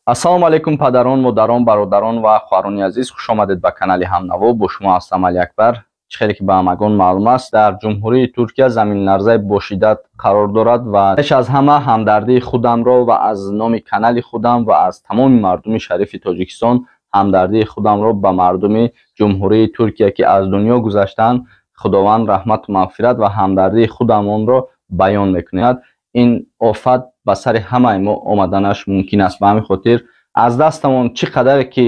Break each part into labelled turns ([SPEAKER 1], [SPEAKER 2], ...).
[SPEAKER 1] Ассалому алайкум падарон, модарон, бародарон ва хоҳарони азиз, хуш омадед ба канали Ҳамнаво. Бо шумо ҳастам Али Акбар. Чӣ хеле ки ба ҳамагон маълум аст, дар Ҷумҳурии Туркия заминларзаи бошиддат қарор дорад ва пеш аз ҳама ҳамдардии худамро ва аз номи канали худам ва аз тамоми мардуми шарифи Тоҷикистон ҳамдардии худамро ба мардуми Ҷумҳурии Туркия, ки аз дунё гузаштанд, Худованд раҳмату мағфират ва ҳамдардии худамонро баён мекунад. Ин офат ба сари ҳамаи мо омаданаш мумкин аст. Ба ҳамин хотир аз дастамон чӣ қадаре ки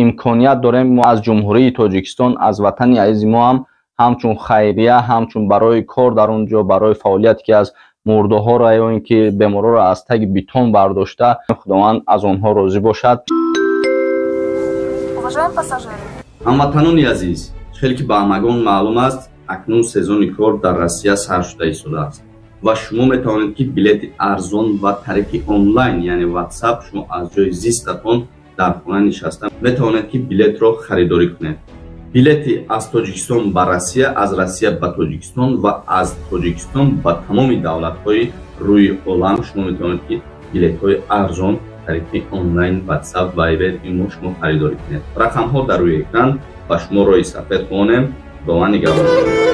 [SPEAKER 1] имконият дорем, мо аз Ҷумҳурии Тоҷикистон, аз ватани азизи мо ҳам ҳамчун хайрия, ҳамчун барои кор дар он ҷо, барои фаъолият, ки аз мурдаҳоро ё ин ки беморҳоро аз таги бетон бардошта, Худованд аз онҳо розӣ бошад.
[SPEAKER 2] Ҳамватанони азиз, хеле ки ба ҳамагон маълум аст, акнун сезони кор дар Россия сар шуда истодааст ва шумо метавонед, ки билети арзон ва тариқи онлайн, яъне WhatsApp, шумо аз ҷои зистатон дар хона нишаста метавонед, ки билетро харидорӣ кунед. Билети аз Тоҷикистон ба Россия, аз Россия ба Тоҷикистон ва аз Тоҷикистон ба тамоми давлатҳои рӯи олам шумо метавонед, ки билетҳои арзон тариқи онлайн, WhatsApp, Viber, имо шумо харидорӣ кунед. Рақамҳо дар рӯи экран. Ба шумо роҳи сафед хонем. Худованд нигаҳбон.